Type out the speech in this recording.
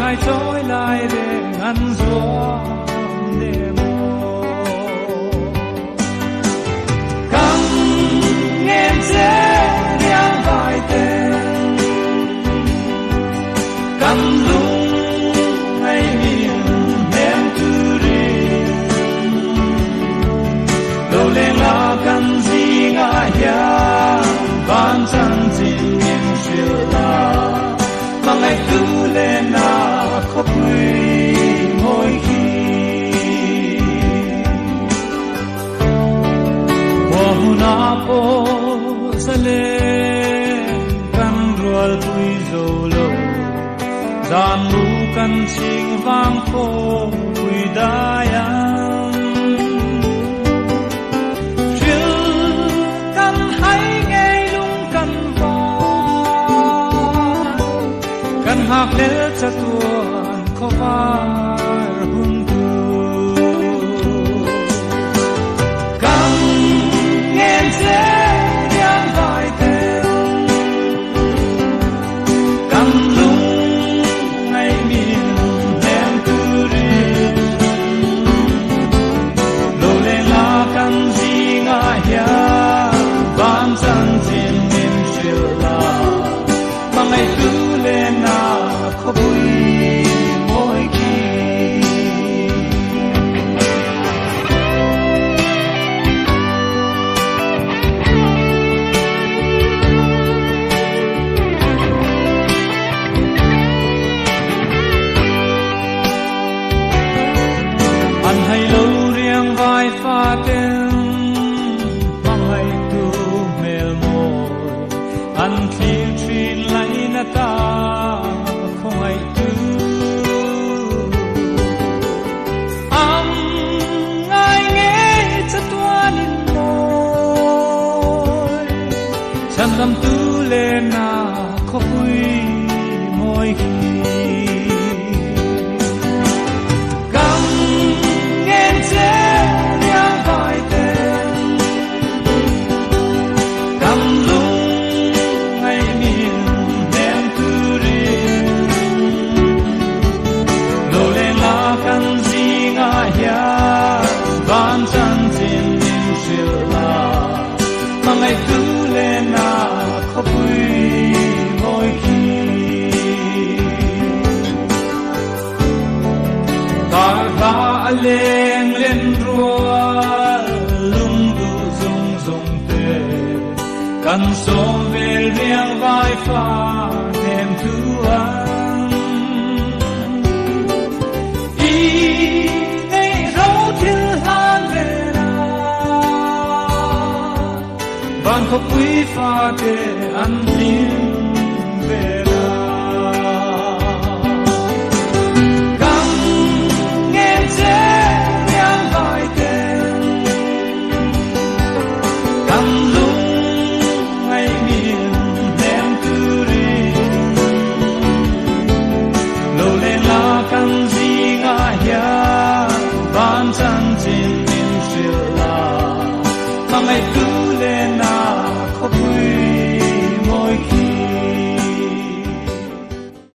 Ngai trôi lại để ngăn ruộng để mồ cam nghe dễ riêng vài tên cam lung ngày miền nem tu ri lo lên la kan gì ngã ya van chan chin min shil la mà ngày tu lên na khó pui ngồi khi na po sa le kan rual pui zo lo zan lu kan ching vang pho pui dayang ril kan hai ngay lung kan va kan hak lel cha tuan kho var hun tu cam ngen se riang vai ten cam lung ngày miền nem tu ri lo lên la kan zi nga hia van chan chin min shil la mà ngày tu lên na kho bui moi khi. An hay lo riang vai fa ten mangai tu mel moi an thlir thin lai na ta không ai tu am ngai nghe cha tuan in moi chan lam tu le na kho pui moi khi cam ngen che riang vai ten cam lung ngày miền nem tu ri lo lên la kan zi nga hia van chan chin min shil la mà ngày tu lên na kho pui moi khi tar la leng len rual lung du zong zong te kan som vel riang vai fa nem tu an i nei ro thil han ve na van kho pui fa te an lim.